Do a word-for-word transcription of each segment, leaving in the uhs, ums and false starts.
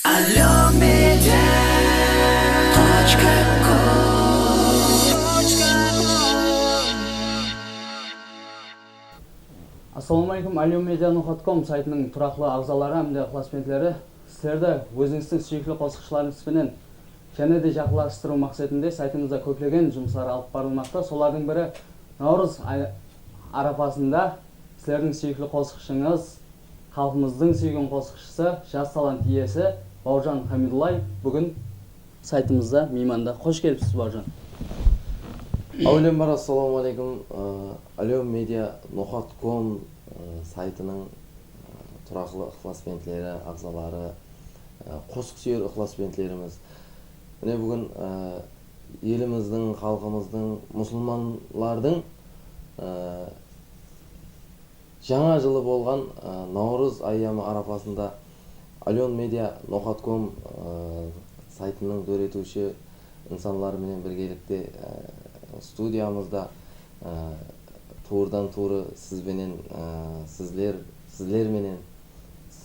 Alyomedia точка com. Assalawma aleykum, alyomedia nuqat com saytınıń turaqlı aǵzaları hám de ıqlasbentleri. Sizlerdi ózińizdiń súyikli qosıqshılarıńız benen jáne de jaqınlastırıw maqsetinde saytımızda kóplegen jumıslar alıp barılmaqta. Solardıń biri Nawrız ay-, arapasında sizlerdiń súyikli qosıqshıńız, xalqımızdıń súygen qosıqshısı, jas talant iyesi Bawırjan Hamidullaev búgin saytımızda miymanda. Xosh kelipsiz, Bawırjan. Áwelen bar, assalawma aleykum. Aa, alyomedia nuqat com, aa, saytınıń, aa, turaqlı ıqlasbentleri, aǵzaları, aa, qosıq súyer ıqlasbentlerimiz. Mine búgin, aa, elimizdiń, xalqımızdıń, musılmanlardıń, aa, jańa jılı bolǵan, aa, Nawrız ayyamı arapasında alyomedia nuqat com, aa, saytınıń dóretiwshi insanları menen birgelikte, aa, studiyamızda, aa, tuwrıdan-tuwrı siz benen, aa, sizler, sizler menen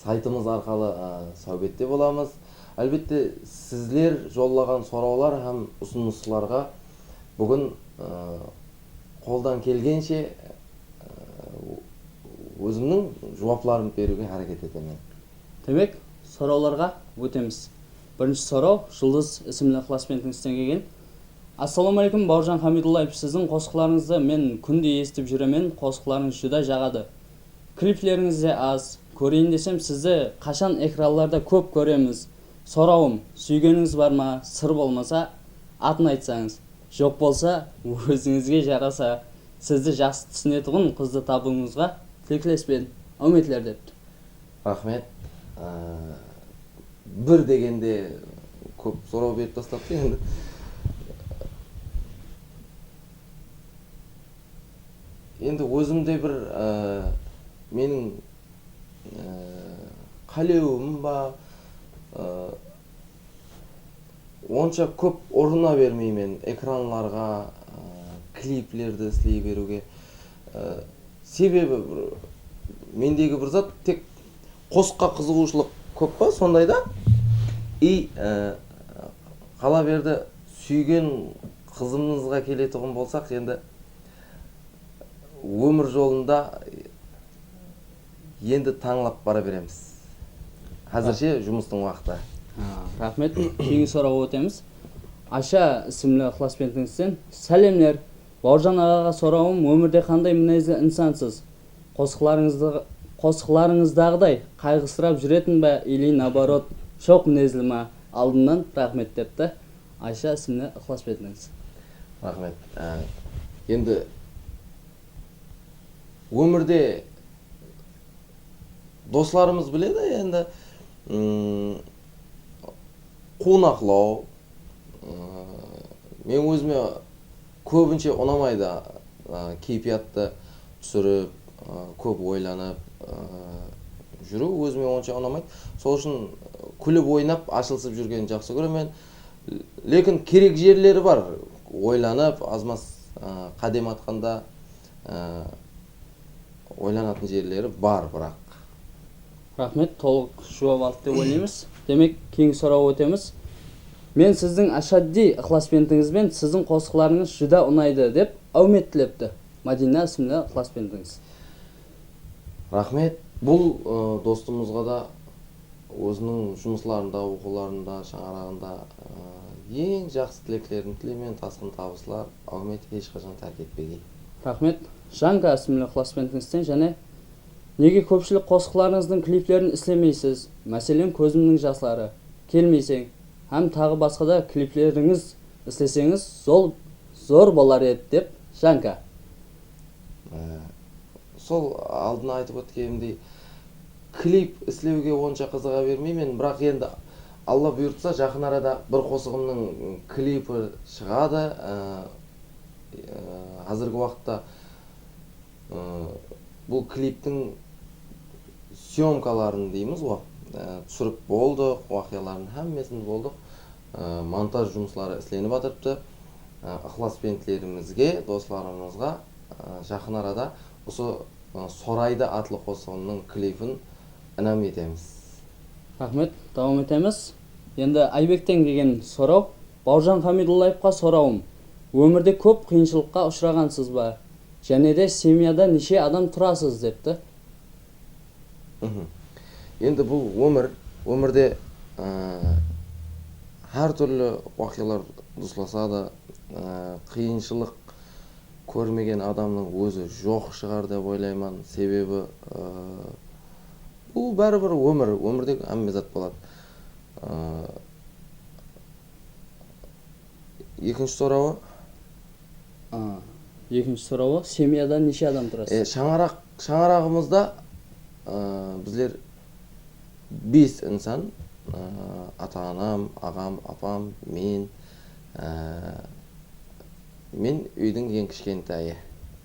saytımız arqalı, aa, sáwbette bolamız. Álbette, sizler jollaǵan sorawlar hám usınıslarǵa búgin, aa, qoldan kelgenshe, aa, ózimniń juwaplarımdı beriwge háreket etemen. Demek, sorawlarǵa ótemiz. Birinshi soraw Juldız ismli ıqlasbentińizden kelgen. Assalawma aleykum, Bawırjan Hamidullaev, siziń qosıqlarıńızdı men kúnde esitip júremen, qosıqlarıńız júdá jaǵadı. Kliplerińiz de az, kóreyin desem sizdi qashan ekranlarda kóp kóremiz. Sorawım, súygenińiz bar ma, sır bolmasa, atın aytsańız. Joq bolsa, ózińizge jarasa, sizdi jaqsı túsinetuǵın qızdı tabıwıńızǵa tileklespen. Áwmetler, depti. Raxmet. Aa, bir degende kóp soraw berip tastaptı endi. Endi ózimde bir, aa, meniń, aa, qálewim ba, aa, onsha kóp urına bermeymen ekranlarǵa, aa, kliplerdi isley beriwge. Aa, sebebi bir, mendegi bir zat tek qosıqqa qızıǵıwshılıq kóp pa, sonday da. I, aa, qala berdi, súygen qızımızǵa keletuǵın bolsaq, endi ómir jolında endi tańlap bara beremiz. Házirshe jumıstıń waqtı. Ha, raxmet. Keyingi sorawǵa ótemiz. Aysha ismli ıqlasbentińizden sálemler. Bawırjan aǵaǵa sorawım, ómirde qanday minezli insansız? Qosıqlarıńızdı, qosıqlarıńızdaǵıday qayǵısırap júretin ba, ili naoborot, shoq minezli ma? Aldınnan raxmet, depti Aysha ismli ıqlasbentińiz. Raxmet. Á, endi ómirde doslarımız biledi, endi, ım, quwnaqlaw, ı, men ózime kóbinshe unamaydı, ı, keypiyattı túsirip, ı, kóp oylanıp, ı, júriw ózime onsha unamaydı. Sol ushın kúlip oynap, ashılısıp júrgenin jaqsı kóremen. Lekin kerek jerleri bar, oylanıp, az-maz, ı, qádem atqanda, ı, oylanatın jerleri bar, biraq. Raxmet, tolıq juwap aldı dep oylaymız. Demek, keyingi sorawǵa ótemiz. Men sizdiń ashaddiy ıqlasbentińiz ben siziń qosıqlarıńız júdá unaydı, dep áwmet tilepti Madina ismli ıqlasbentińiz. Raxmet. Bul, ı, dostımızǵa da óziniń jumıslarında, oqıwlarında, shańaraǵında, ı, eń jaqsı tileklerin tileymen, tasqın tabıslar, áwmet, hesh qashan tárk etpegey. Raxmet. Janka ismli ıqlasbentińizden jáne, nege kópshilik qosıqlarıńızdıń kliplerin islemeysiz? Máselen, Kózimniń jasları, Kelmeyseń hám taǵı basqa da kliplerińiz isleseńiz, zor, zor bolar edi, dep, Janka. Á, sol aldına aytıp ótkenimdey, klip islewge onsha qızıǵa bermeymen, biraq endi Alla buyırtsa, jaqın arada bir qosıǵımnıń klipi shıǵadı. Á, á, házirgi waqıtta, á, bul kliptiń syomkaların deymiz ǵo, á, túsirip boldıq, waqıyaların hámmesin boldıq. Á, montaj jumısları islenip atırıptı. Á, ıqlasbentlerimizge, doslarımızǵa, á, jaqın arada usı, á, Soraydı atlı qosıǵımnıń klipin inam etemiz. Raxmet, dawam etemiz. Endi Aybekten kelgen soraw. Bawjan Hamidullaevqa sorawım. Ómirde kóp qıyınshılıqqa ushıraǵansız ba? Jáne de semyada neshe adam turasız, depti. Endi bul ómir, ómirde hár túrli waqıyalar duslasa da, qıyınshılıq kórmegen adamnıń ózi joq shıǵar dep oylayman. Sebebi bul báribir ómir, ómirde hámme zat boladı. Ekinshi sorawı? A, ekinshi sorawı, semyada neshe adam turasız? E, shańaraq, shańaraǵımızda, e, bizler bes insan, e, ata-anam, aǵam, apam, men, e, men úydiń eń kishkentayı.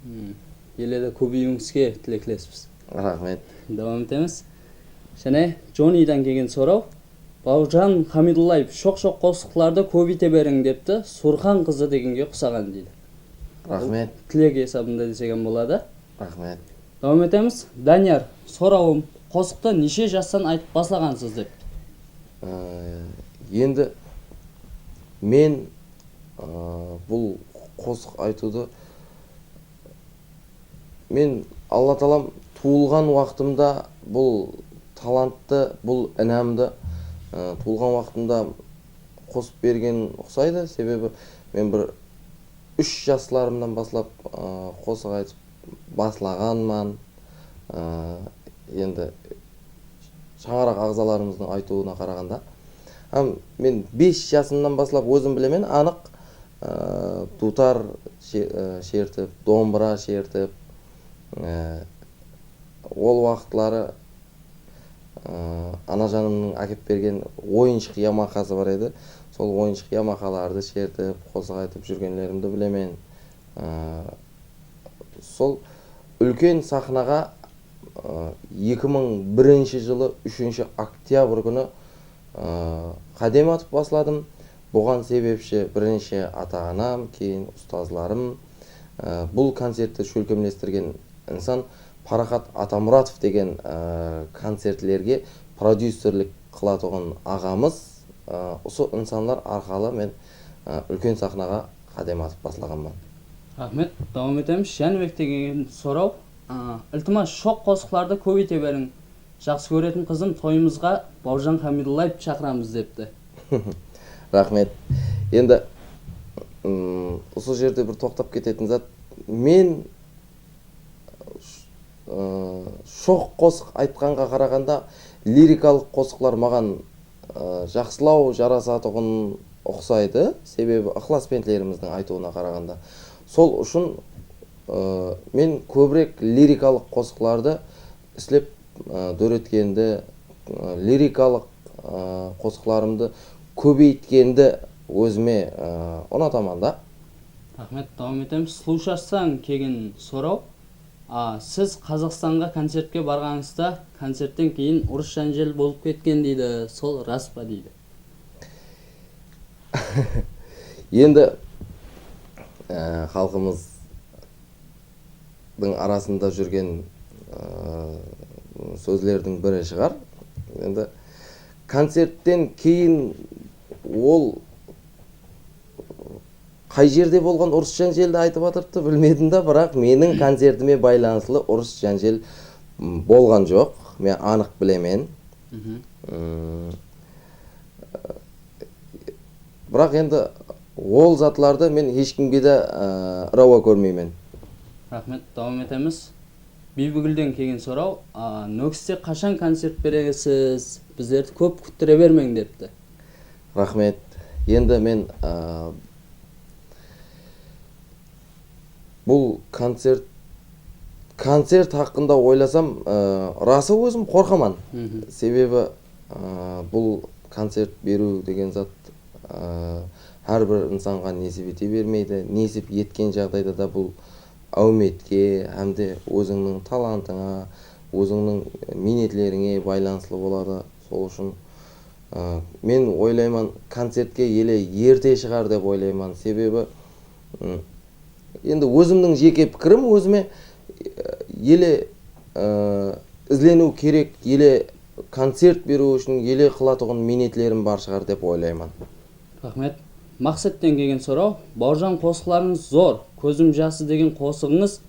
Hmm. Ele de kóbeyiwińizge tileklespiz. Raxmet. Dawam etemiz. Jáne Joniydan kelgen soraw. Bawjan Hamidullaev, shoq-shoq qosıqlardı kóbeyte beriń, depti. Surxan qızı degenge qusaǵan, deydi. Raxmet. Tilek esabında desek hám boladı. Raxmet. Dawam etemiz. Daniyar, sorawım, qosıqtı neshe jastan aytıp baslaǵansız, depti. Endi men bul qosıq aytıwdı Men Alla taalam tuwılǵan waqtımda bul talanttı, bul inamdı, ı, tuwılǵan waqtımda qosıp bergen uqsaydı. Sebebi men bir úsh jaslarımnan baslap, ı, qosıq aytıp baslaǵanman. I, endi shańaraq aǵzalarımızdıń aytıwına qaraǵanda. Hám men bes jasımnan baslap ózim bilemen, anıq, ı, duwtar she-, ı, shertip, dombıra shertip, ı, ol waqıtları, ı, anajanımnıń ákep bergen oyınshıq Yamahası bar edi. Sol oyınshıq Yamahalardı shertip, qosıq aytıp júrgenlerimdi bilemen. I, Sol úlken saxnaǵa, ı, eki mıń birinshi jılı úshinshi oktyabr kúni, ı, qádem atıp basladım. Buǵan sebepshi birinshi ata-anam, keyin ustazlarım. I, bul koncertti shólkemlestirgen insan Paraxat Atamuratov degen, ı, koncertlerge prodyuserlik qılatuǵın aǵamız. I, usı insanlar arqalı men, ı, úlken saxnaǵa qádem atıp baslaǵanman. Raxmet, dawam etemiz. Jánibekten kelgen soraw. A, iltimas, shoq qosıqlardı kóbeyte beriń. Jaqsı kóretin qızım, toyımızǵa Bawjan Hamidullaevti shaqıramız, depti. Raxmet. Endi, ım, usı jerde bir toqtap ketetin zat. Men, ı, shoq qosıq aytqanǵa qaraǵanda lirikalıq qosıqlar maǵan, ı, jaqsılaw jarasatuǵın uqsaydı. Sebebi ıqlasbentlerimizdiń aytıwına qaraǵanda. Sol ushın, ı, men kóbirek lirikalıq qosıqlardı islep, ı, dóretkendi, ı, lirikalıq, ı, qosıqlarımdı kóbeytkendi ózime, ı, unataman da. Raxmet, dawam etemiz. Sluwshastan kelgen soraw. A, siz Qazaqstanǵa koncertke barǵanıńızda koncertten keyin urıs-jánjel bolıp ketken deydi, sol ras pa deydi. Endi, e, xalqımızdıń arasında júrgen, e, sózlerdiń biri shıǵar. Endi koncertten keyin ol Qay jerde bolǵan urıs-jánjeldi aytıp atırıptı, bilmedim da, biraq meniń koncertime baylanıslı urıs-jánjel, m, bolǵan joq, men anıq bilemen. M, biraq endi ol zatlardı men hesh kimge de, ı, ırawa kórmeymen. Raxmet, dawam etemiz. Biybigúlden kelgen soraw, a, Nókiste qashan koncert beresiz? Bizlerdi kóp kúttire bermeń, depti. Raxmet. Endi men, a, bul koncert, koncert haqqında oylasam, a, rası ózim qorqaman. Sebebi, a, bul koncert beriw degen zat, a, hár bir insanǵa nesip ete bermeydi. Nesip etken jaǵdayda da bul áwmetke hám de ózińniń talantıńa, ózińniń miynetlerińe baylanıslı boladı. Sol ushın, ı, men oylayman, koncertke ele erte shıǵar dep oylayman. Sebebi, ı, endi ózimniń jeke pikirim, ózime, ı, ele, ı, izleniw kerek, ele koncert beriw ushın ele qılatuǵın miynetlerim bar shıǵar dep oylayman. Raxmet. Maqsetten kelgen soraw. Bawırjan, qosıqlarıńız zor. Kózim jası degen qosıǵıńız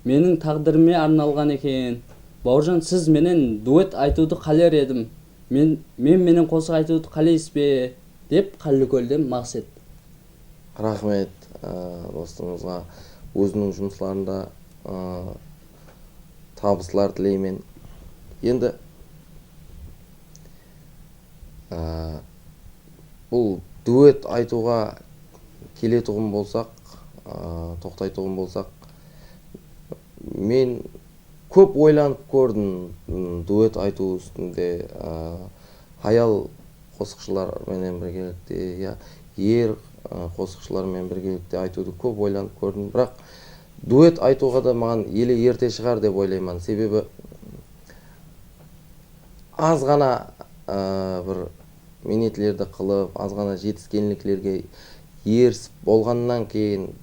meniń táǵdirime arnalǵan eken. Bawırjan, siz menen duet aytıwdı qáler edim. Men, men menen qosıq aytıwdı qáleysiz be? Dep Qállikólden Maqset. Raxmet, ı, dostımızǵa, óziniń jumıslarında, ı, tabıslar tileymen. Endi, ı, bul duet aytıwǵa keletuǵın bolsaq, ı, toqtaytuǵın bolsaq, men kóp oylanıp kórdim, ım, duet aytıw ústinde, ı, hayal qosıqshılar menen birgelikte, ya, er, ı, qosıqshılar menen birgelikte aytıwdı kóp oylanıp kórdim. Biraq duet aytıwǵa da maǵan ele erte shıǵar dep oylayman. Sebebi az ǵana, ı, bir miynetlerdi qılıp, az ǵana jetiskenliklerge erisip bolǵannan keyin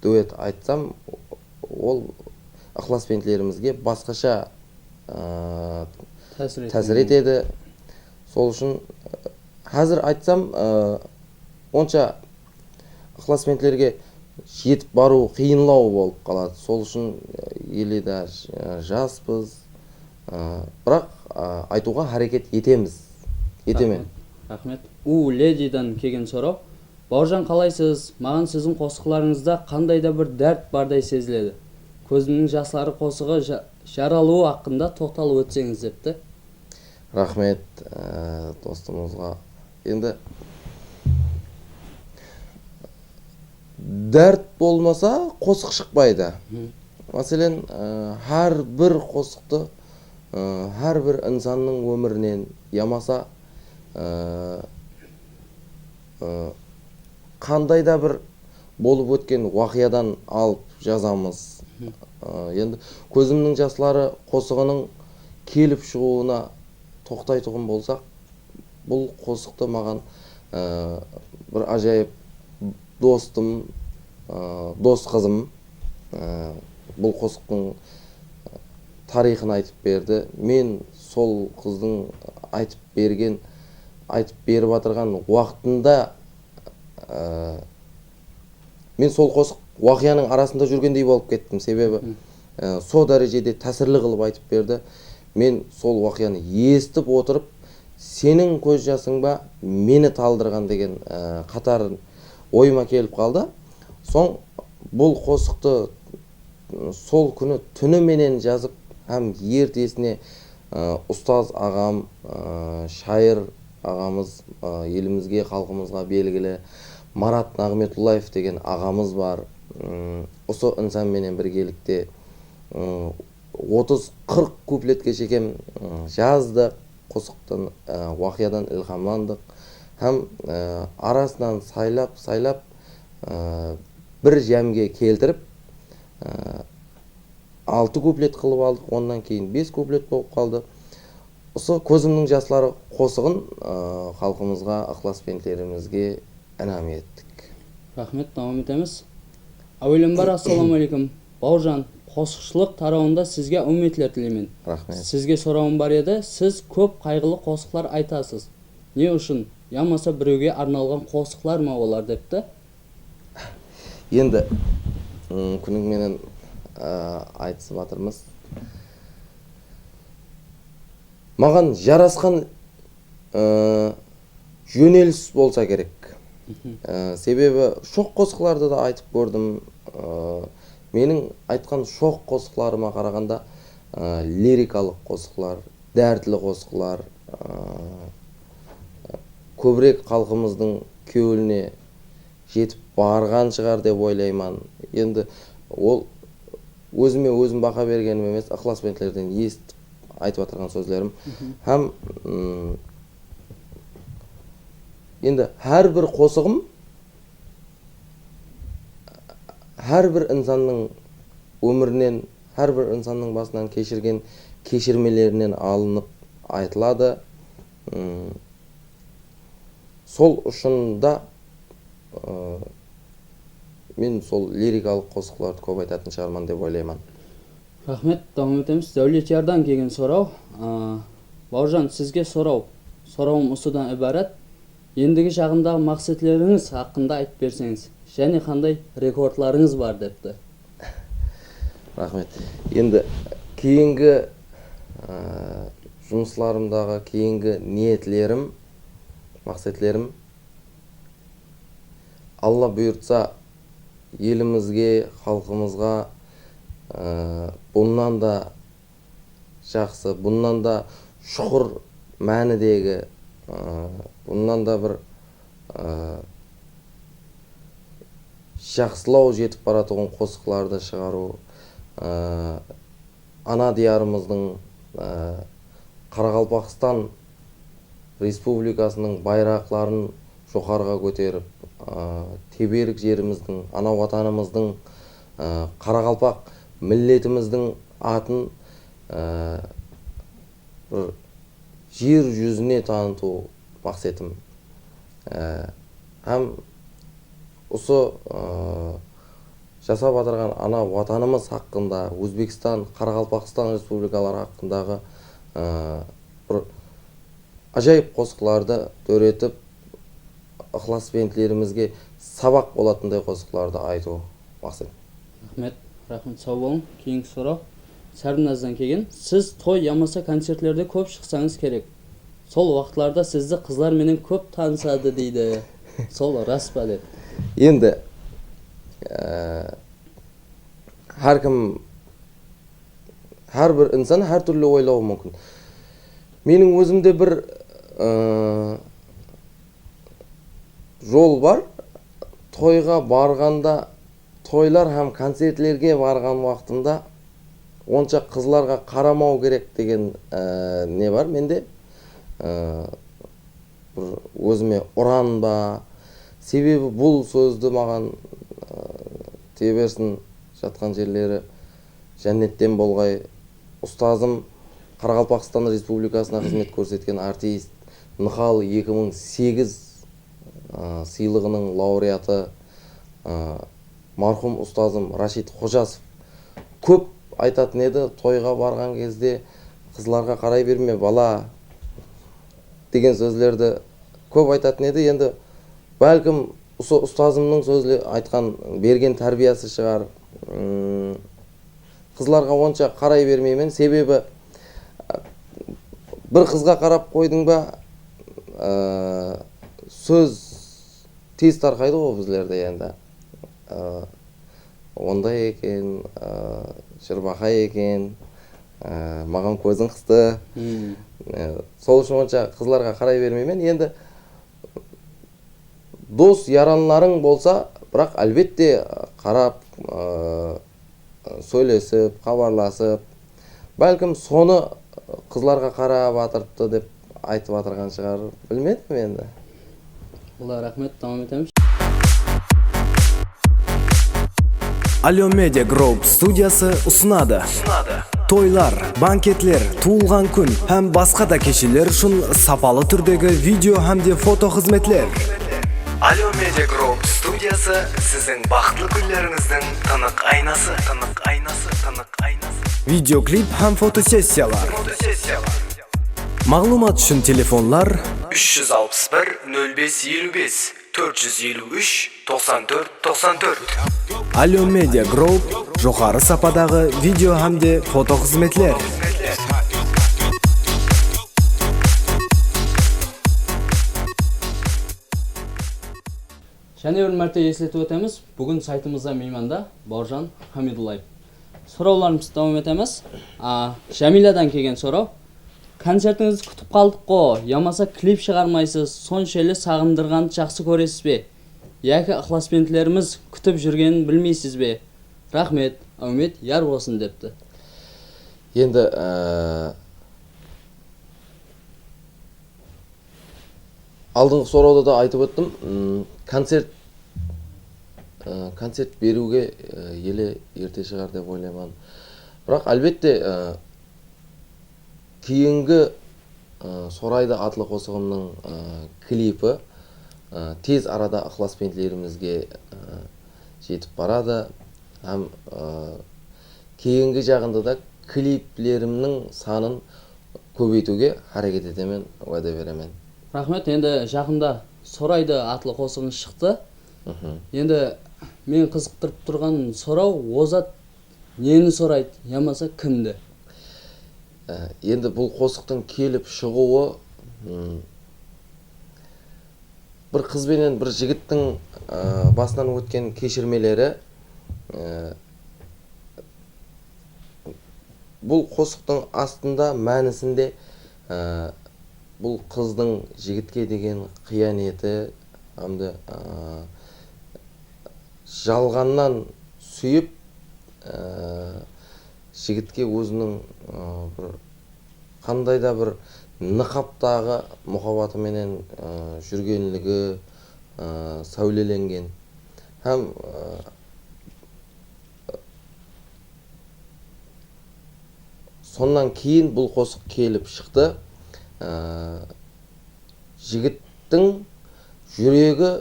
duet aytsam, ol ıqlasbentlerimizge basqasha, ı, Tásir tásir etedi. etedi. Sol ushın, ı, házir aytsam, ı, onsha ıqlasbentlerge jetip barıw qıyınlaw bolıp qaladı. Sol ushın, ı, ele de, ı, jaspız. Aa, biraq, aa, aytıwǵa háreket etemiz. Etemen. Raxmet. Raxmet. U Ledidan kelgen soraw. Bawırjan, qalaysız? Maǵan siziń qosıqlarıńızda qanday da bir dárt barday seziledi. Kózimniń jasları qosıǵı ja- jaralıwı haqqında toqtalıp ótseńiz, depti. Raxmet, aa, dostımızǵa. Endi dárt bolmasa, qosıq shıqpaydı. Máselen, ı, hár bir qosıqtı, ı, hár bir insannıń ómirinen yamasa, ı, ı, qanday da bir bolıp ótken waqıyadan alıp jazamız. I, endi Kózimniń jasları qosıǵınıń kelip shıǵıwına toqtaytuǵın bolsaq, bul qosıqtı maǵan, ı, bir ájayıp dostım, ı, dos qızım, ı, bul qosıqtıń tariyxın aytıp berdi. Men sol qızdıń aytıp bergen, aytıp berip atırǵan waqtında, ı, men sol qosıq waqıyanıń arasında júrgendey bolıp kettim. Sebebi, ı, sol dárejede tásirli qılıp aytıp berdi. Men sol waqıyanı esitip otırıp, "Seniń kóz jasıń ba meni taldırǵan?" degen, ı, qatar oyıma kelip qaldı. Soń bul qosıqtı sol kúni túni menen jazıp hám ertesine, ı, ustaz aǵam, ı, shayır aǵamız, ı, elimizge, xalqımızǵa belgili Marat Naǵmetullaev degen aǵamız bar. Im, usı insan menen birgelikte, ım, otız-qırq kupletke shekem, ım, jazdıq. Qosıqtan, ı, waqıyadan ilhamlandıq. Hám, ı, arasınan saylap-saylap, ı, bir jámge keltirip, ı, altı kuplet qılıp aldıq, onnan keyin bes kuplet bolıp qaldı. Usı Kózimniń jasları qosıǵın, ı, xalqımızǵa, ıqlasbentlerimizge inam ettik. Raxmet, dawam etemiz. Áwelenbar, assalamu aleykum. Bawırjan, qosıqshılıq tarawında sizge áwmetler tileymen. Raxmet. Sizge sorawım bar edi, siz kóp qayǵılı qosıqlar aytasız. Ne ushın? Yamasa birewge arnalǵan qosıqlar ma olar, depti. Endi, ım, kúniń menen, ı, aytısıp atırmız. Maǵan jarasqan, ı, jónelis bolsa kerek. I, sebebi shoq qosıqlardı da aytıp kórdim. I, meniń aytqan shoq qosıqlarıma qaraǵanda, ı, lirikalıq qosıqlar, dártli qosıqlar, ı, kóbirek xalqımızdıń kewline jetip barǵan shıǵar dep oylayman. Endi ol ózime ózim baha bergenim emes, ıqlasbentlerden esitip aytıp atırǵan sózlerim. Hám, ım, endi hár bir qosıǵım hár bir insannıń ómirinen, hár bir insannıń basınan keshirgen keshirmelerinen alınıp aytıladı. Im, sol ushın da, ı, men sol lirikalıq qosıqlardı kóp aytatın shıǵarman dep oylayman. Raxmet, dawam etemiz. Dáwletiyardan kelgen soraw. A, Bawırjan, sizge soraw. Sorawım usıdan ibarat. Endigi jaǵındaǵı maqsetlerińiz haqqında aytıp berseńiz. Jáne qanday rekordlarıńız bar, depti. Raxmet. Endi keyingi, e, jumıslarımdaǵı keyingi niyetlerim, maqsetlerim, Alla buyırtsa, elimizge, xalqımızǵa, e, bunnan da jaqsı, bunnan da shuqır mánidegi, e, bunnan da bir, e, jaqsılaw jetip baratuǵın qosıqlardı shıǵarıw, e, ana diyarımızdıń, e, Qaraqalpaqstan Respublikasınıń bayraqların joqarıǵa kóterip, e, teberik jerimizdiń, ana Watanımızdıń, e, qaraqalpaq milletimizdiń atın, e, bir jer júzine tanıtıw maqsetim. E, hám usı, e, jasap atırǵan ana Watanımız haqqında, Ózbekstan, Qaraqalpaqstan Respublikaları haqqındaǵı, e, bir ájayıp qosıqlardı dóretip, ıqlasbentlerimizge sabaq bolatınday qosıqlardı aytıw maqset. Raxmet, raxmet, saw bolıń. Keyingi soraw Sárbinazdan kelgen. Siz toy yamasa koncertlerde kóp shıqsańız kerek. Sol waqıtlarda sizdi qızlar menen kóp tanısadı, deydi. Sol ras pa, dep. Endi, e, hár kim, hár bir insan hár túrli oylawı múmkin. Meniń ózimde bir, e, jol bar. Toyǵa barǵanda, toylar hám koncertlerge barǵan waqtımda onsha qızlarǵa qaramaw kerek degen, e, ne bar mende. E, bir ózime uran ba? Sebebi bul sózdi maǵan, e, tiye bersin, jatqan jerleri jánnetten bolǵay, ustazım, Qaraqalpaqstan Respublikasına xızmet kórsetken artist, Nıxal eki mıń segiz, ı, sıylıǵınıń laureatı, ı, marhum ustazım Rashid Xojasov kóp aytatın edi, toyǵa barǵan gezde qızlarǵa qaray berme, bala, degen sózlerdi kóp aytatın edi. Endi, bálkim, usı ustazımnıń sózle-, aytqan, bergen tárbiyası shıǵar. Im, qızlarǵa onsha qaray bermeymen, sebebi, bir qızǵa qarap qoydıń ba, ı, sóz tez tarqaydı ǵoy bizlerde endi. I, onday eken, ı, jırbaqay eken, ı, maǵan kóziń qıstı. I, sol ushın onsha qızlarǵa qaray bermeymen. Endi dos-yaranlarıń bolsa, biraq, álbette, qarap, ı, sóylesip, xabarlasıp, bálkim, sonı qızlarǵa qarap atırıptı dep aytıp atırǵan shıǵar, bilmedim endi. Ullı raxmet, dawam etemiz. Alyo Media Group studiyası usınadı. Toylar, banketler, tuwılǵan kún hám basqa da kesheler ushın sapalı túrdegi video hám de foto xızmetler. Alyo Media Group studiyası siziń baxıtlı kúnlerińizdiń tınıq aynası. Tınıq aynası, tınıq aynası. Video klip hám fotosessiyalar. Maǵlıwmat ushın telefonlar: úsh júz alpıs bir, nol bes, eliw bes, tórt júz eliw úsh, toqsan tórt, toqsan tórt. Alyo Media Group, joqarı sapadaǵı video hám de foto xızmetler. Jáne bir márte esletip ótemiz, búgin saytımızda miymanda Bawırjan Hamidullaev. Sorawlarımızdı dawam etemiz. A, Jámiyladan kelgen soraw. Koncertińizdi kútip qaldıq-ǵo, yamasa klip shıǵarmaysız, sonshelli saǵındırǵandı jaqsı kóresiz be? Yaki ıqlasbentlerimiz kútip júrgenin bilmeysiz be? Raxmet, áwmet yar bolsın, depti. Endi, e, aldınǵı sorawda da aytıp óttim, ım, koncert, ı, koncert beriwge, ı, ele erte shıǵar dep oylayman. Biraq, álbette, ı, keyingi, ı, Soraydı atlı qosıǵımnıń, ı, klipi, ı, tez arada ıqlasbentlerimizge, ı, jetip baradı. Hám, ı, keyingi jaǵında da kliplerimniń sanın kóbeytiwge háreket etemen, wáde beremen. Raxmet, endi jaqında Soraydı atlı qosıǵıń shıqtı. Endi meni qızıqtırıp turǵan soraw, ozat neni soraydı yamasa kimdi? Á, endi bul qosıqtıń kelip shıǵıwı, ım, bir qız benen bir jigittiń, á, basınan ótken keshirmeleri, á, bul qosıqtıń astında, mánisinde, á, bul qızdıń jigitke degen qıyaneti hám de, á, jalǵannan súyip, á, jigitke óziniń, á, bir qanday da bir nıqaptaǵı muhabbatı menen, á, júrgenligi, á, sáwlelengen. Hám, á, sonnan keyin bul qosıq kelip shıqtı. Á, jigittiń júregi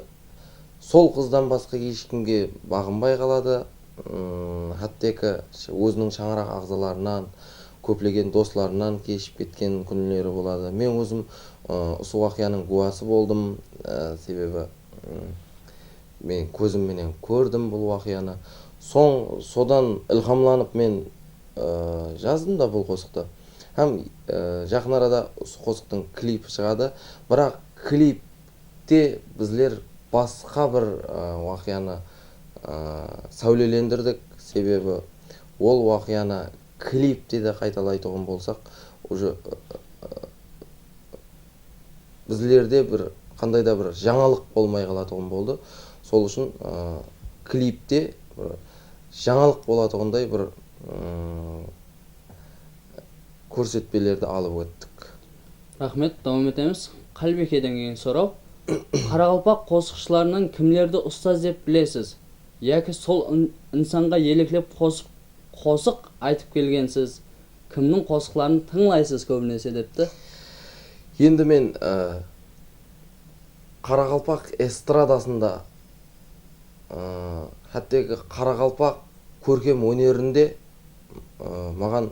sol qızdan basqa hesh kimge baǵınbay qaladı. Im, hátteki óziniń shańaraq aǵzalarınan, kóplegen doslarınan keship ketken kúnleri boladı. Men ózim, ı, usı waqıyanıń gúwası boldım. Á, sebebi, ım, men kózim menen kórdim bul waqıyanı. Soń sodan ilhamlanıp men, ı, jazdım da bul qosıqtı. Hám, ı, jaqın arada usı qosıqtıń klipi shıǵadı. Biraq klipte bizler basqa bir, ı, waqıyanı, ı, sáwlelendirdik. Sebebi ol waqıyanı klipte de qaytalaytuǵın bolsaq, уже, ı, ı, bizlerde bir qanday da bir jańalıq bolmay qalatuǵın boldı. Sol ushın, ı, klipte bir jańalıq bolatuǵınday bir, ım, kórsetpelerdi alıp óttik. Raxmet, dawam etemiz. Qálbekeden kelgen soraw. Qaraqalpaq qosıqshılarınan kimlerdi ustaz dep bilesiz? Yaki sol in-, insanǵa eliklep qosıq, qosıq aytıp kelgensiz? Kimniń qosıqların tıńlaysız kóbinese, depti. Endi men, e, qaraqalpaq estradasında, e, hátteki qaraqalpaq kórkem ónerinde, e, maǵan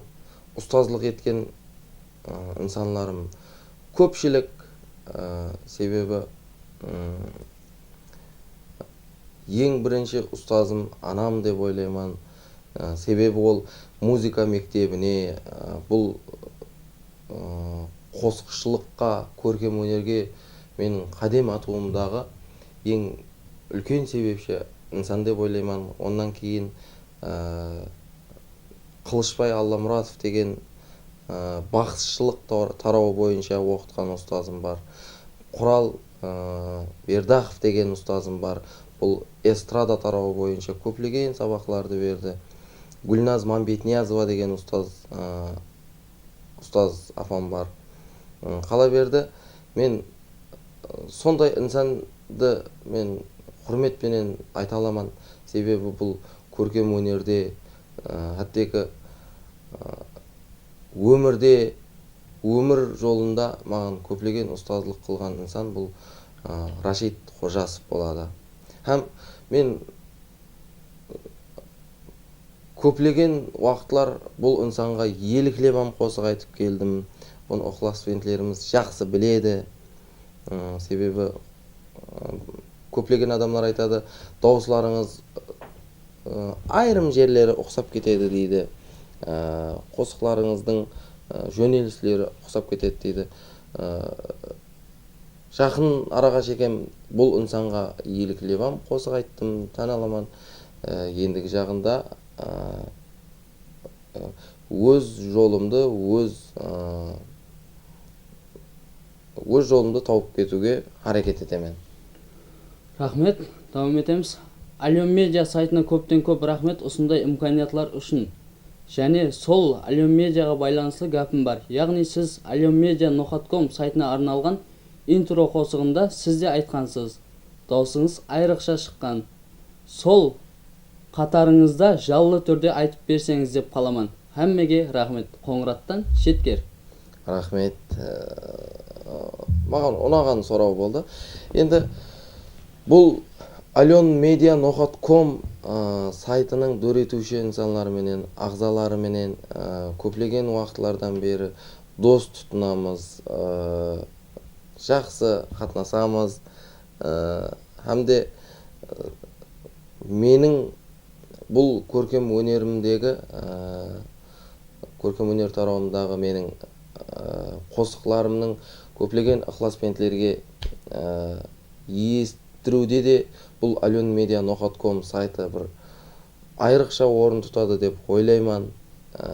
ustazlıq etken, e, insanlarım kópshilik, e, sebebi, mm, eń birinshi ustazım anam dep oylayman. E, sebebi ol muzıka mektebine, e, bul, e, qosıqshılıqqa, kórkem ónerge meniń qádem atıwımdaǵı eń úlken sebepshi insan dep oylayman. Onnan keyin, e, Qılıshbay Allamuratov degen, e, baqsıshılıq tar-, tarawı boyınsha oqıtqan ustazım bar. Qural, e, Berdaxov degen ustazım bar. Bul estrada tarawı boyınsha kóplegen sabaqlardı berdi. Gúlnaz Mámbetniyazova degen ustaz, e, ustaz apam bar. E, qalaberdi, men, e, sonday insandı men húrmet penen ayta alaman. Sebebi bul kórkem ónerde, e, hátteki, e, ómirde, ómir jolında maǵan kóplegen ustazlıq qılǵan insan bul, e, Rashid Xojasov boladı. Hám men kóplegen waqıtlar bul insanǵa eliklep hám qosıq aytıp keldim. Bunı ıqlasbentlerimiz jaqsı biledi. I, sebebi, ı, kóplegen adamlar aytadı, dawıslarıńız, ı, ayırım jerleri uqsap ketedi, deydi. I, qosıqlarıńızdıń, ı, jónelisleri uqsap ketedi, deydi. I, jaqın araǵa shekem bul insanǵa eliklep hám qosıq ayttım, tán alaman. I, endigi jaǵında, ı, ı, óz jolımdı, óz, ı, óz jolımdı tawıp ketiwge háreket etemen. Raxmet, dawam etemiz. Alyon Media saytına kópten-kóp raxmet usınday imkaniyatlar ushın. Jáne sol Alyon Mediaǵa baylanıslı gápim bar. Yaǵnıy siz Alyon Media noqat kom saytına arnalǵan intro qosıǵında siz de aytqansız. Dawısıńız ayrıqsha shıqqan. Sol qatarıńızda jallı túrde aytıp berseńiz dep qalaman. Hámmege raxmet. Qońırattan Shetker. Raxmet. E, maǵan unaǵan soraw boldı. Endi bul Alyon Media noqat kom, e, saytınıń dóretiwshi insanları menen, aǵzaları menen, e, kóplegen waqıtlardan beri dos tutınamız, e, jaqsı qatnasamız, e, hám de, e, meniń bul kórkem ónerimdegi, e, kórkem óner tarawımdaǵı meniń, e, qosıqlarımnıń kóplegen ıqlasbentlerge, e, esitiriwde de bul alyon media noqat kom saytı bir ayrıqsha orın tutadı dep oylayman. E,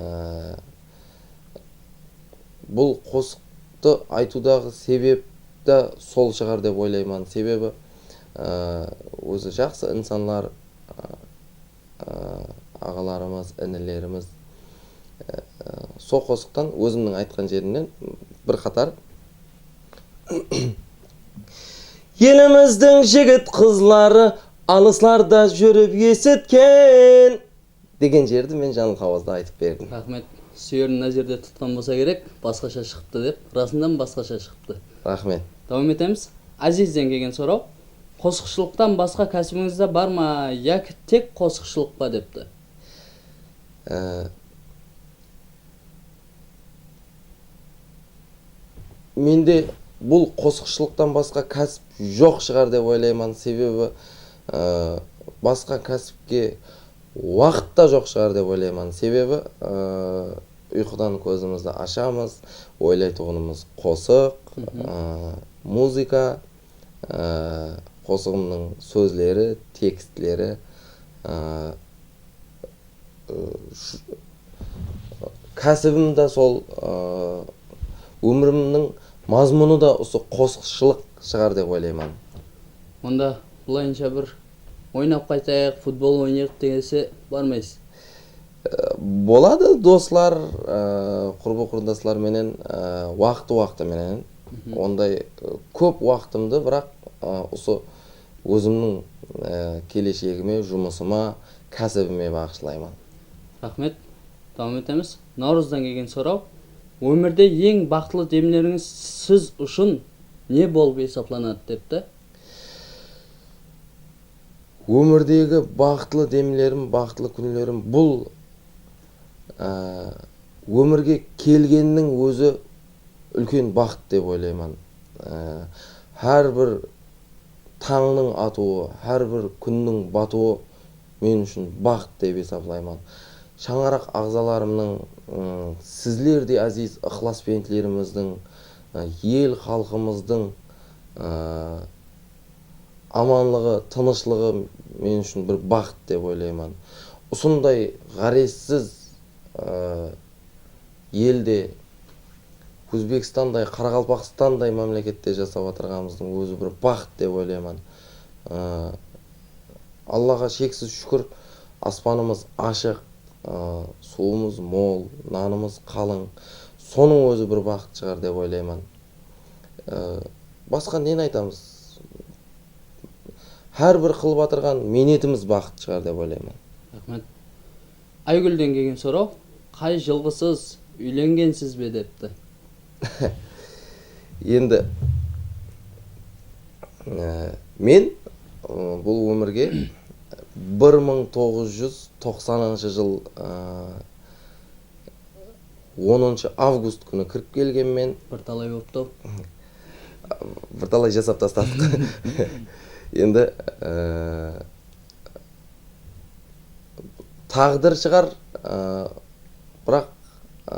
bul qosıqtı aytıwdaǵı sebep ta sol shıǵar dep oylayman. Sebebi, e, ózi jaqsı insanlar, e, e, aǵalarımız, inilerimiz, e, e, sol qosıqtan ózimniń aytqan jerimnen bir qatar Elimizdiń jigit qızları alıslarda júrip esitken degen jerdi men janlı hawazda aytıp berdim. Raxmet. Súyerin mına jerde tutqan bolsa kerek, basqasha shıǵıptı dep. Rasınnan basqasha shıǵıptı. Raxmet. Dawam etemiz. Azizden kelgen soraw. Qosıqshılıqtan basqa kásibińizde bar ma yaki tek qosıqshılıq pa depti. Ee, Mende bul qosıqshılıqtan basqa kásip joq shıǵar dep oylayman. Sebebi, ı, basqa kásipke waqıt ta joq shıǵar dep oylayman. Sebebi, ı, uyqıdan kózimizdi ashamız, oylaytuǵınımız qosıq, ı, muzıka, ı, qosıǵımnıń sózleri, tekstleri, ı, ı, sh-, kásibim da sol, ı, ómirimniń mazmunı da usı qosıqshılıq shıǵar dep oylayman. Onda bılayınsha bir oynap qaytayıq, futbol oynayıq dese barmaysız. I, boladı, doslar, ı, qurbi-qurındaslar menen, ı, waqtı-waqtı menen. Onday, ı, kóp waqtımdı, biraq, ı, usı ózimniń, e, keleshegime, jumısıma, kásibime baǵıshlayman. Raxmet. Dawam etemiz. Nawrızdan kelgen soraw. Ómirde eń baxıtlı demlerińiz siz ushın ne bolıp esaplanadı depti. Ómirdegi baxıtlı demlerim, baxıtlı kúnlerim bul, e, ómirge kelgenniń ózi úlken baxıt dep oylayman. Ee, hár bir tańnıń atıwı, hár bir kúnniń batıwı men ushın baxıt dep esaplayman. Shańaraq aǵzalarımnıń, ım, sizlerdey áziz ıqlasbentlerimizdiń, ı, el xalqımızdıń, ı, amanlıǵı, tınıshlıǵı men ushın bir baxıt dep oylayman. Usınday ǵárezsiz, ı, elde, Ózbekstanday, Qaraqalpaqstanday mámlekette jasap atırǵanımızdıń ózi bir baxıt dep oylayman. Aa, Allaǵa sheksiz shúkir, aspanımız ashıq, aa, suwımız mol, nanımız qalıń. Sonıń ózi bir baxıt shıǵar dep oylayman. Aa, basqa neni aytamız? Hár bir qılıp atırǵan miynetimiz baxıt shıǵar dep oylayman. Raxmet. Aygúlden kelgen soraw, qay jılǵısız, úylengensiz be depti. Endi, e, men, e, bul ómirge bir mıń toǵız júz toqsanınshı jıl, e, onınshı avgust kúni kirip kelgenmen. Bir talay bolıptı. Bir talay jasap tastadıq. Endi, e, táǵdir shıǵar, e, biraq, e,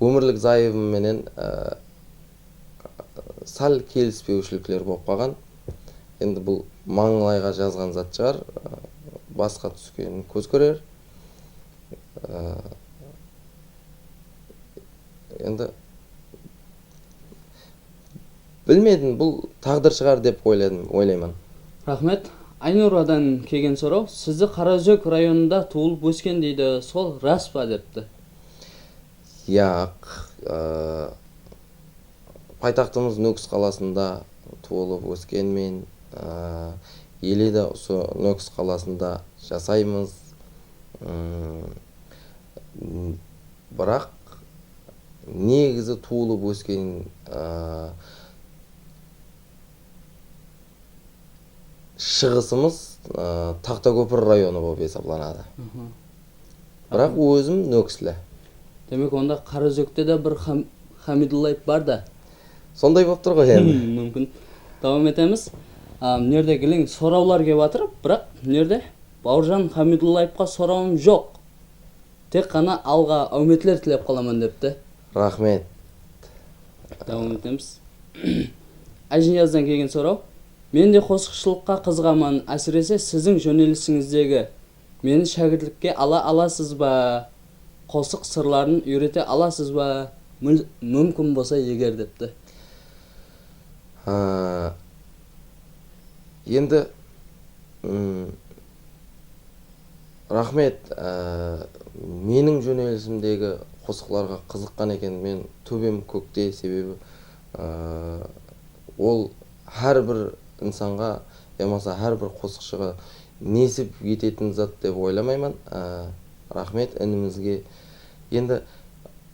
ómirlik zayıbım menen, e, sál kelispewshilikler bolıp qalǵan. Endi bul mańlayǵa jazǵan zat shıǵar, e, basqa túskenin kóz kórer. Ee, endi bilmedim, bul táǵdir shıǵar dep oyladım, oylayman. Raxmet. Aynuradan kelgen soraw, sizdi Qaraózek rayonında tuwılıp ósken deydi, sol ras pa depti. Yaq, ee, Paytaxtımız Nókis qalasında tuwılıp óskenmen. Aa, ele de usı Nókis qalasında jasaymız. Im, biraq negizi tuwılıp ósken, aa, shıǵısımız, aa, Taxtakópir rayonı bolıp esaplanadı. Biraq ózim Nókisli. Demek, onda Qaraózekte de bir ham-, Hamidullaev bar da. Sonday bolıp tur ǵoy endi. Múmkin. Dawam etemiz. A, mına jerde gileń sorawlar kelip atır, biraq mına jerde Bawırjan Hamidullaevqa sorawım joq. Tek ǵana alǵa áwmetler tilep qalaman depti. Raxmet. Dawam etemiz. Ájiniyazdan kelgen soraw. Men de qosıqshılıqqa qızıǵaman, ásirese siziń jónelisińizdegi. Meni shákirtlikke ala alasız ba? Qosıq sırların úyrete alasız ba? Mil- Múmkin bolsa eger depti. Ha, endi, mm, raxmet, á, meniń jónelisimdegi qosıqlarǵa qızıqqan eken, men tóbem kókte, sebebi, á, ol hár bir insanǵa yamasa hár bir qosıqshıǵa nesip etetin zat dep oylamayman. Á, raxmet inimizge. Endi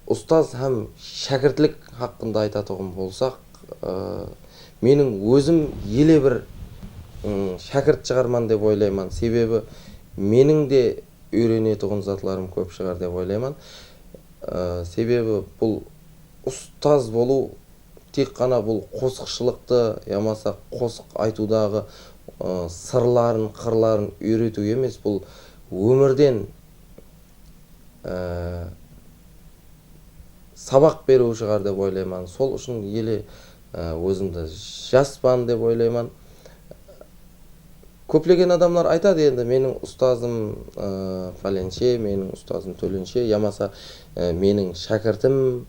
ustaz hám shákirtlik haqqında aytatuǵın bolsaq, á, meniń ózim ele bir, ım, shákirt shıǵarman dep oylayman. Sebebi meniń de úyrenetuǵın zatlarım kóp shıǵar dep oylayman. Á, sebebi bul ustaz bolıw tek ǵana bul qosıqshılıqtı yamasa qosıq aytıwdaǵı, ı, sırların, qırların úyretiw emes, bul ómirden, ı, sabaq beriw shıǵar dep oylayman. Sol ushın ele, ı, ózimdi jaspan dep oylayman. Kóplegen adamlar aytadı endi, meniń ustazım, ı, pálenshe, meniń ustazım tólenshe, yamasa, ı, meniń shákirtim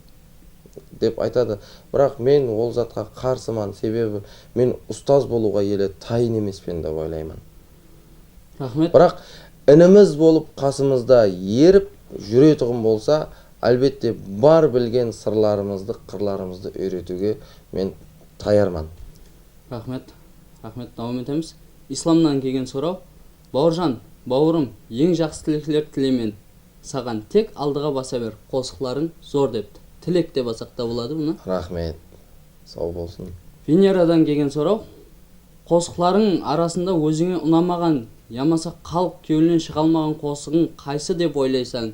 dep aytadı. Biraq men ol zatqa qarsıman, sebebi men ustaz bolıwǵa ele tayın emespen dep oylayman. Raxmet. Biraq inimiz bolıp qasımızda erip júretuǵın bolsa, álbette bar bilgen sırlarımızdı, qırlarımızdı úyretiwge men tayarman. Raxmet. Raxmet, dawam etemiz. Islamnan kelgen soraw. Bawırjan, bawırım, eń jaqsı tilekler tileymen saǵan, tek aldıǵa basa ber, qosıqlarıń zor depti. Tilek dep alsaq ta boladı bunı. Raxmet. Saw bolsın. Veneradan kelgen soraw. Qosıqlarıń arasında ózińe unamaǵan yamasa xalıq kewlinen shıǵa almaǵan qosıǵıń qaysı dep oylaysań?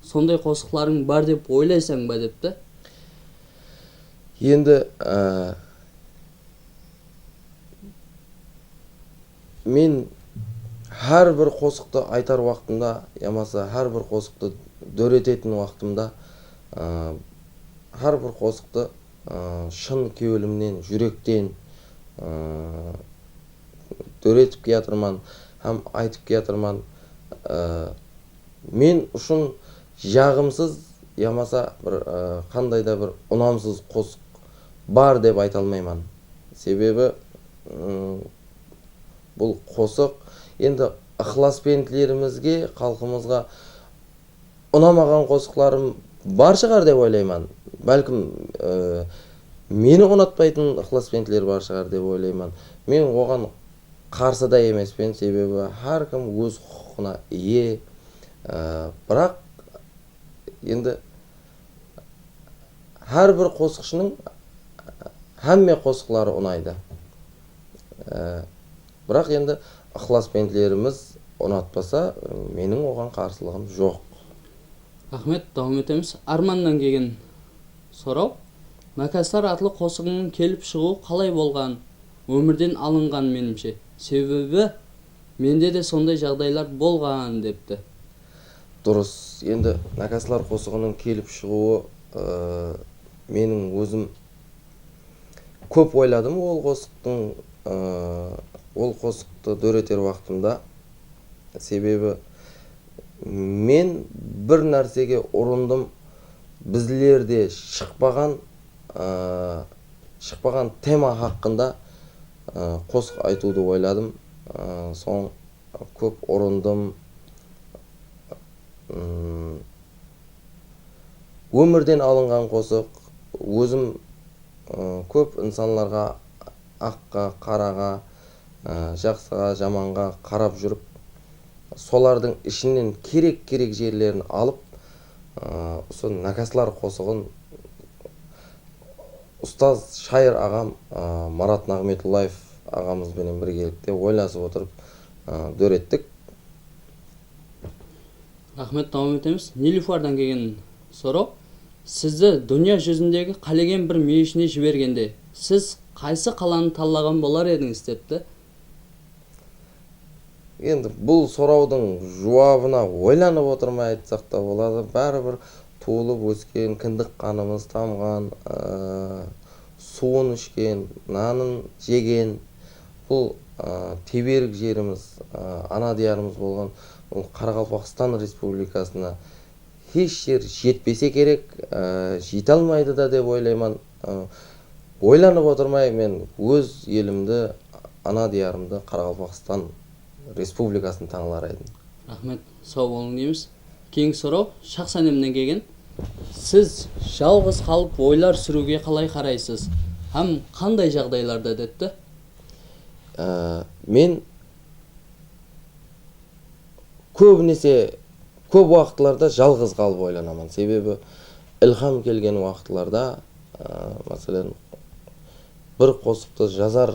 Sonday qosıqlarıń bar dep oylaysań ba depti. Endi, á, men hár bir qosıqtı aytar waqtımda yamasa hár bir qosıqtı dóretetin waqtımda, á, hár bir qosıqtı, á, shın kewlimnen, júrekten, á, dóretip kiyatırman hám aytıp kiyatırman. Á, men ushın jaǵımsız yamasa bir, ı, qanday da bir unamsız qosıq bar dep ayta almayman. Sebebi, ım, bul qosıq endi ıqlasbentlerimizge, xalqımızǵa unamaǵan qosıqlarım bar shıǵar dep oylayman. Bálkim, ı, meni unatpaytın ıqlasbentler bar shıǵar dep oylayman. Men oǵan qarsı da emespen, sebebi hár kim óz huqıqına iye. Á, biraq endi hár bir qosıqshınıń hámme qosıqları unaydı. Á, biraq endi ıqlasbentlerimiz unatpasa, meniń oǵan qarsılıǵım joq. Raxmet, dawam etemiz. Armannan kelgen soraw. Nakaslar atlı qosıǵıńnıń kelip shıǵıwı qalay bolǵan? Ómirden alınǵan, menimshe. Sebebi mende de sonday jaǵdaylar bolǵan, depti. Durıs. Endi Nakaslar qosıǵınıń kelip shıǵıwı, ı, meniń ózim kóp oyladım ol qosıqtıń, ı, ol qosıqtı dóreter waqtımda. Sebebi men bir nársege urındım, bizlerde shıqpaǵan, ı, shıqpaǵan tema haqqında, ı, qosıq aytıwdı oyladım. I, soń kóp urındım. Im, ómirden alınǵan qosıq, ózim, ı, kóp insanlarǵa, aqqa, qaraǵa, ı, jaqsıǵa, jamanǵa qarap júrip, solardıń ishinen kerek-kerek jerlerin alıp, ı, usı Nakaslar qosıǵın ustaz shayır aǵam, ı, Marat Naǵmetullaev aǵamız benen birgelikte oylasıp otırıp, ı, dórettik. Raxmet, dawam etemiz. Nilufardan kelgen soraw. Sizdi dúnya júzindegi qálegen bir múyeshine jibergende, siz qaysı qalanı tallaǵan bolar edińiz, depti. Endi bul sorawdıń juwabına oylanıp otırmay aytsaq ta boladı. Báribir tuwılıp ósken, kindik qanımız tamǵan, ıı, suwın ishken, nanın jegen, bul, ıı, teberik jerimiz, ıı, ana diyarımız bolǵan bul Qaraqalpaqstan Respublikasına hesh jer jetpese kerek, ıı, jete almaydı da dep oylayman. Iı, oylanıp otırmay men óz elimdi, ana diyarımdı, Qaraqalpaqstan Respublikasın tańlar edim. Raxmet, saw bolıń deymiz. Keyingi soraw Shaxs áleminen kelgen. Siz jalǵız qalıp oylar súriwge qalay qaraysız hám qanday jaǵdaylarda, depti. Iı, men kóbinese, kóp waqıtlarda jalǵız qalıp oylanaman. Sebebi ilham kelgen waqıtlarda, ıı, máselen, bir qosıqtı jazar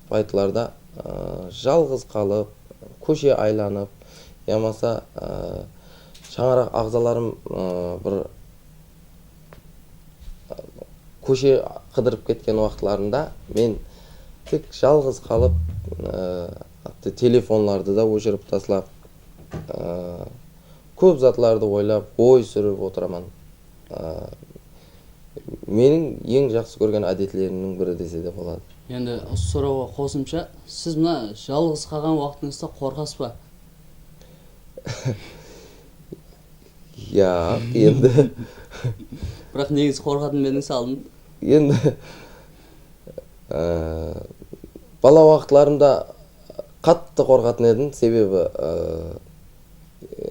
payıtlarda, ıı, jalǵız qalıp, kóshe aylanıp, yamasa, ıı, shańaraq aǵzalarım, ıı, bir kóshe qıdırıp ketken waqıtlarında men tek jalǵız qalıp, ıı, te-, telefonlardı da óshirip taslap, ıı, kóp zatlardı oylap, oy súrip otıraman. Iı, meniń eń jaqsı kórgen ádetlerimniń biri dese de boladı. Endi usı sorawǵa qosımsha, siz mına jalǵız qalǵan waqtıńızda qorqasız ba? Yaq, endi. Biraq negizi qorqatın ba edińiz aldın? Endi, e, bala waqıtlarımda qattı qorqatın edim, sebebi, e, e,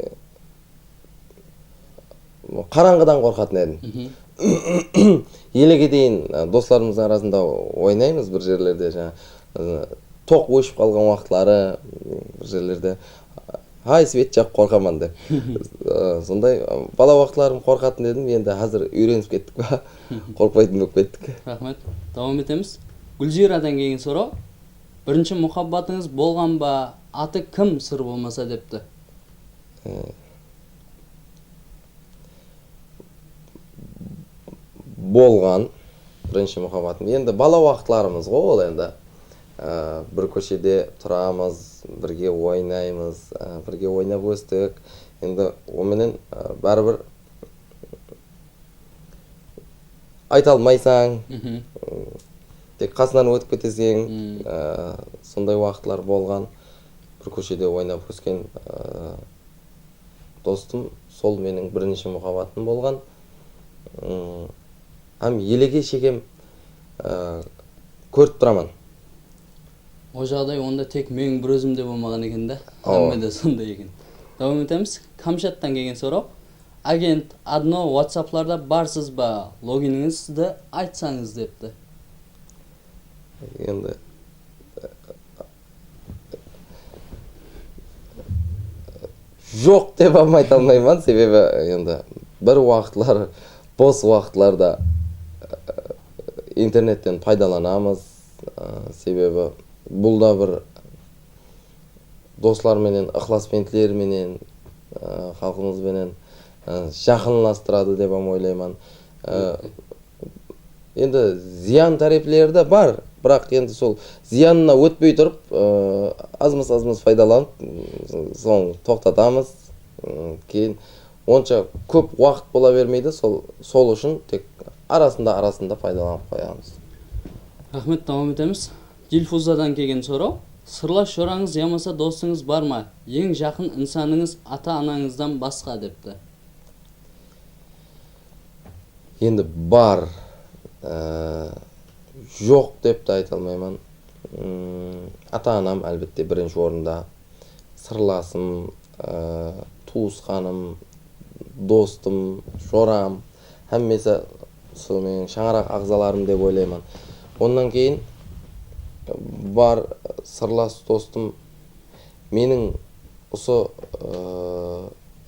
qarańǵıdan qorqatın edim. Elege deyin, e, doslarımızdıń arasında oynaymız bir jerlerde, jańa, e, toq óship qalǵan waqıtları, bir jerlerde, hay, svet jaqıp qorqaman dep. E, sonday, e, bala waqıtlarım qorqatın edim, endi házir úyrenip kettik pa, qorqpaytın bolıp kettik. Raxmet. Dawam etemiz. Gúlziyradan kelgen soraw. Birinshi muhabbatıńız bolǵan ba? Atı kim, sır bolmasa, depti. Bolǵan birinshi muhabbatım. Endi bala waqıtlarımız ǵo ol endi. Á, bir kóshede turamız, birge oynaymız, á, birge oynap óstik. Endi o menen, á, báribir ayta almaysań, tek qasınan ótip keteseń. Á, sonday waqıtlar bolǵan. Bir kóshede oynap ósken, á, dostım, sol meniń birinshi muhabbatım bolǵan. Im, hám elege shekem, á, kórip turaman. O jaǵday onda tek meniń bir ózimde bolmaǵan eken da, hámmede sonday eken. Dawam etemiz. Kamshattan kelgen soraw. Agent, odno WhatsApplarda barsız ba? Loginińizdi aytsańız, depti. Endi, joq dep hám ayta almayman, sebebi endi bir waqıtlar, bos waqıtlarda, e, internetten paydalanamız. E, sebebi bul da bir doslar menen, ıqlasbentler menen, e, xalqımız benen, e, jaqınlastıradı dep hám oylayman. E, Endi zıyan tárepleri de bar, biraq endi sol zıyanına ótpey turıp, ıı, azmaz-azmaz paydalanıp, ıı, soń toqtatamız. Im, keyin onsha kóp waqıt bola bermeydi, sol, sol ushın tek arasında-arasında paydalanıp qoyamız. Raxmet, dawam etemiz. Dilfuzadan kelgen soraw. Sırlas jorańız yamasa dosıńız bar ma? Eń jaqın insanıńız ata-anańızdan basqa, depti. Endi bar, e, joq dep te ayta almayman. Mm, ata-anam, álbette, birinshi orında. Sırlasım, e, tuwısqanım, dostım, joram, hámmesi usı meniń shańaraq aǵzalarım dep oylayman. Onnan keyin bar sırlas dostım, meniń usı, ıı,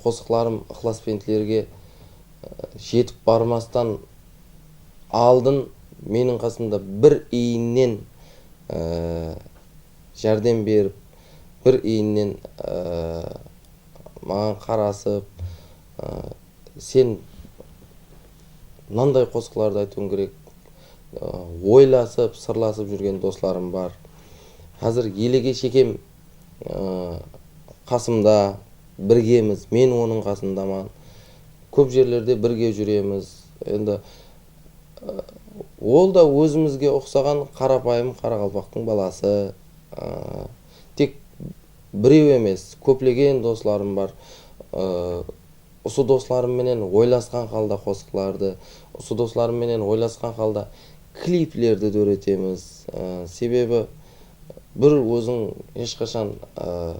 qosıqlarım ıqlasbentlerge, ıı, jetip barmastan aldın meniń qasımda bir iyinnen, ıı, járdem berip, bir iyinnen, ıı, maǵan qarasıp, ıı, sen Mınanday qosıqlardı aytıwım kerek. Aa, oylasıp, sırlasıp júrgen doslarım bar. Házir elege shekem, aa, qasımda, birgemiz, men onıń qasındaman. Kóp jerlerde birge júremiz. Endi, aa, ol da ózimizge uqsaǵan qarapayım qaraqalpaqtıń balası. Aa, tek birew emes, kóplegen doslarım bar. Aa, Usı doslarım menen oylasqan halda qosıqlardı, usı doslarım menen oylasqan halda kliplerdi dóretemiz. Á, sebebi bir óziń hesh qashan, á,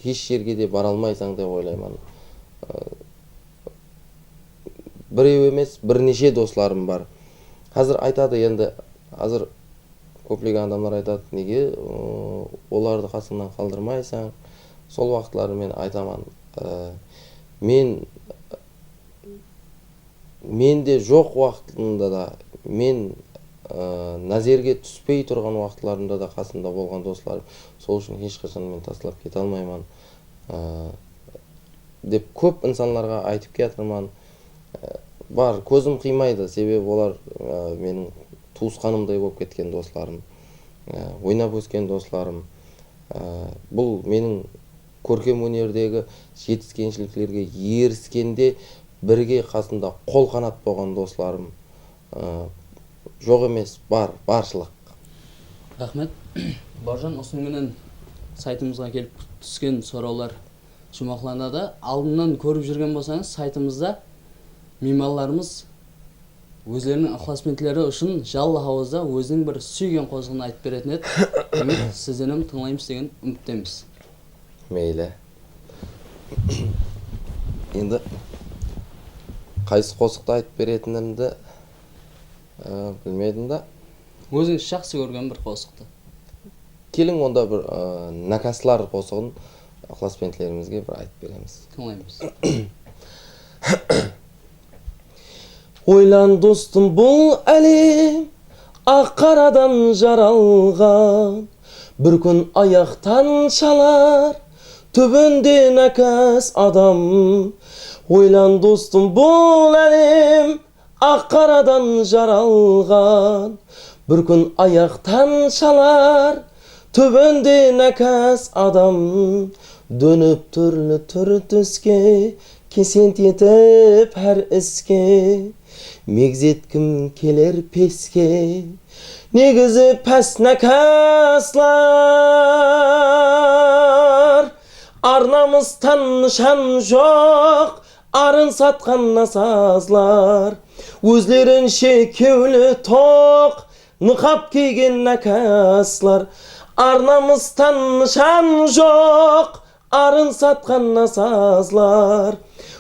hesh jerge de bara almaysań dep oylayman. Á, birew emes, bir neshe doslarım bar. Házir aytadı endi, házir kóplegen adamlar aytadı, nege, ıı, olardı qasıńnan qaldırmaysań? Sol waqıtları men aytaman, ıı, men, mende joq waqtımda da, men, ıı, názerge túspey turǵan waqıtlarımda da qasımda bolǵan doslarım. Sol ushın hesh qashan men taslap kete almayman. Iı, dep kóp insanlarǵa aytıp kiyatırman. Bar, kózim qıymaydı, sebebi olar, ı, meniń tuwısqanımday bolıp ketken doslarım. I, oynap ósken doslarım. I, bul meniń kórkem ónerdegi jetiskenshiliklerde eriskende birge qasımda qol-qanat bolǵan doslarım. I, joq emes, bar, barshılıq. Raxmet. Bauırjan, usınıń menen saytımızǵa kelip túsken sorawlar juwmaqlanadı. Aldınnan kórip júrgen bolsańız, saytımızda miymanlarımız ózleriniń ıqlasbentleri ushın jallı hawazda óziniń bir súygen qosıǵın aytıp beretin edi. Demek, sizden hám tıńlaymız degen úmittemiz. Meyli. Endi qaysı qosıqtı aytıp beretinimdi, ı, bilmedim da. Ózińiz jaqsı kórgen bir qosıqtı. Keliń, onda bir, ı, Nakaslar qosıǵın ıqlasbentlerimizge bir aytıp beremiz. Tıńlaymız. Oylan, dostım, bul álem aq qaradan jaralǵan. Bir kún ayaqtan shalar túbinde nákas adam. Oylan, dostım, bul álem aq qaradan jaralǵan. Bir kún ayaqtan shalar túbinde nákas adam. Dónip túrli túr-túske, kesent etip hár iske. Megzetkim keler peske, negizi pás nákaslar. Ar-namıstan nıshan joq, arın satqan nasazlar. Ózlerinshe kewli toq, nıqap kiygen nákaslar. Ar-namıstan nıshan joq, arın satqan nasazlar.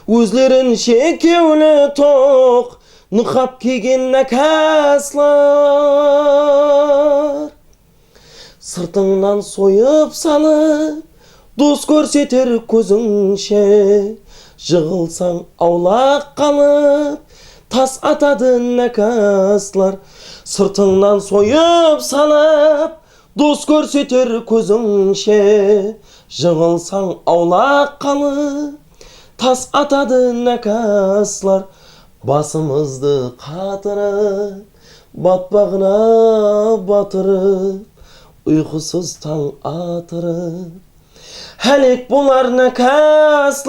Ózlerinshe kewli toq, nıqap kiygen nákaslar. Sırtıńnan soyıp salıp, dos kórseter kózińshe. Jıǵılsań awlaq qalıp, tas atadı nákaslar. Sırtıńnan soyıp salıp, dos kórseter kózińshe. Jıǵılsań awlaq qalıp, tas atadı nákaslar. Basımızdı qatırıp, batpaǵına batırıp, uyqısız tań atırıp, hálek bolar nákaslar.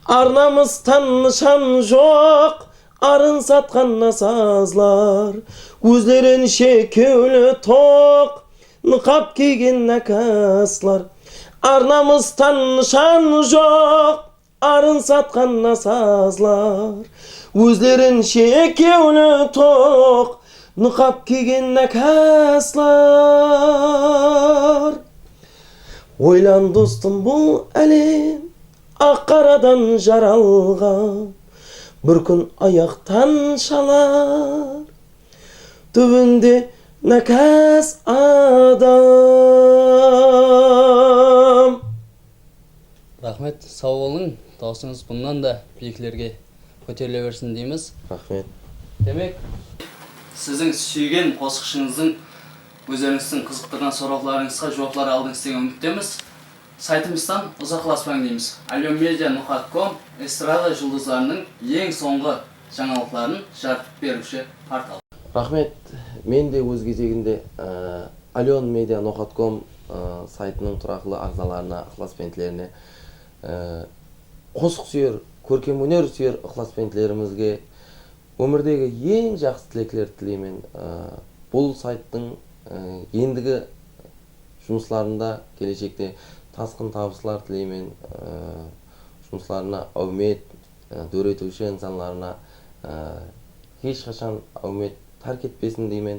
Ar-namıstan nıshan joq, arın satqan nasazlar. Ózlerinshe kewli toq, nıqap kiygen nákaslar. Ar-namıstan nıshan joq, arın satqan nasazlar. Ózlerinshe kewli toq, nıqap kiygen nákaslar. Oylan, dostım, bul álem aq qaradan jaralǵan. Bir kún ayaqtan shalar túbinde nákas adam. Raxmet, saw bolıń. Dawısıńız bunnan da biyiklerge kóterile bersin deymiz. Raxmet. Demek, siziń súygen qosıqshıńızdıń ózlerińizdiń qızıqtırǵan sorawlarıńızǵa juwaplar aldıńız degen úmittemiz. Saytımızdan uzaqlaspań deymiz. Alyon media nuqat kom estrada juldızlarınıń eń sońǵı jańalıqların jarıtıp beriwshi portal. Raxmet, men de óz gezeginde, e, Alyon media nuqat kom, e, saytınıń turaqlı aǵzalarına, ıqlasbentlerine, e, qosıq súyer, kórkem óner súyer ıqlasbentlerimizge ómirdegi eń jaqsı tileklerdi tileymen. E, bul sayttıń, e, endigi jumıslarında, keleshekte tasqın tabıslar tileymen. E, jumıslarına áwmet, e, dóretiwshi insanlarına, e, hesh qashan áwmet tárk etpesin deymen.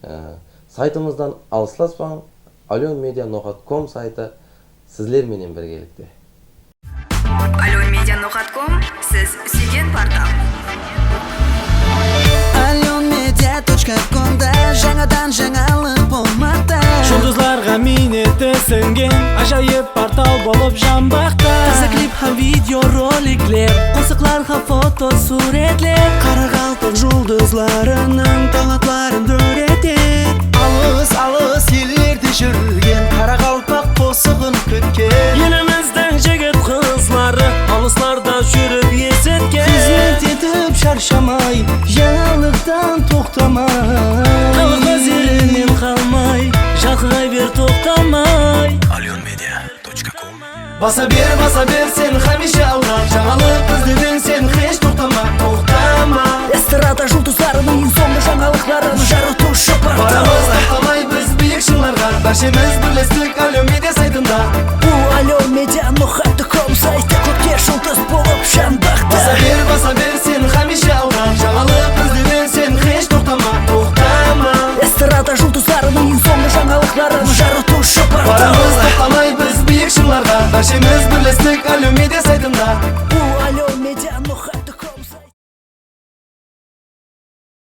E, saytımızdan alıslaspań, Alyon media nuqat kom saytı sizler menen birgelikte. Alyon media nuqat kom, siz súygen portal. Alyon media точка комda jańadan jańalıq bolmaqta. Juldızlarǵa miyneti sińgen ájayıp portal bolıp janbaqta. Taza klip hám video rolikler, qosıqlar hám foto súwretler. Qaraqalpaq juldızlarınıń talantların dóreter. Alıs-alıs ellerde júrgen qaraqalpaq qosıǵın kútken. Elimizdiń jigit-qızları alıslarda júrip esitken. Xızmet etip sharshamay, jańalıqtan toqtamay. Xalıq názerinen qalmay, jalqıray ber toqtamay. Basa ber, basa ber sen hámiyshe alǵa. Jańalıq izlewden sen hesh toqtama, toqtama. Estrada juldızlarınıń eń sońǵı jańalıqların jarıtıwshı portal. Baramız toqtamay biz biyik shıńlarǵa. Bárshemiz birlestik Alyon media saytında. Bul Alyon media nuqat kom saytı kókte juldız bolıp janbaqta. Basa ber, basa ber sen hámiyshe alǵa. Jańalıq izlewden sen hesh toqtama, toqtama. Estrada juldızlarınıń eń sońǵı jańalıqların jarıtıwshı portal. Baramız toqtamay biz biyik shıńlarǵa. Bárshemiz birlestik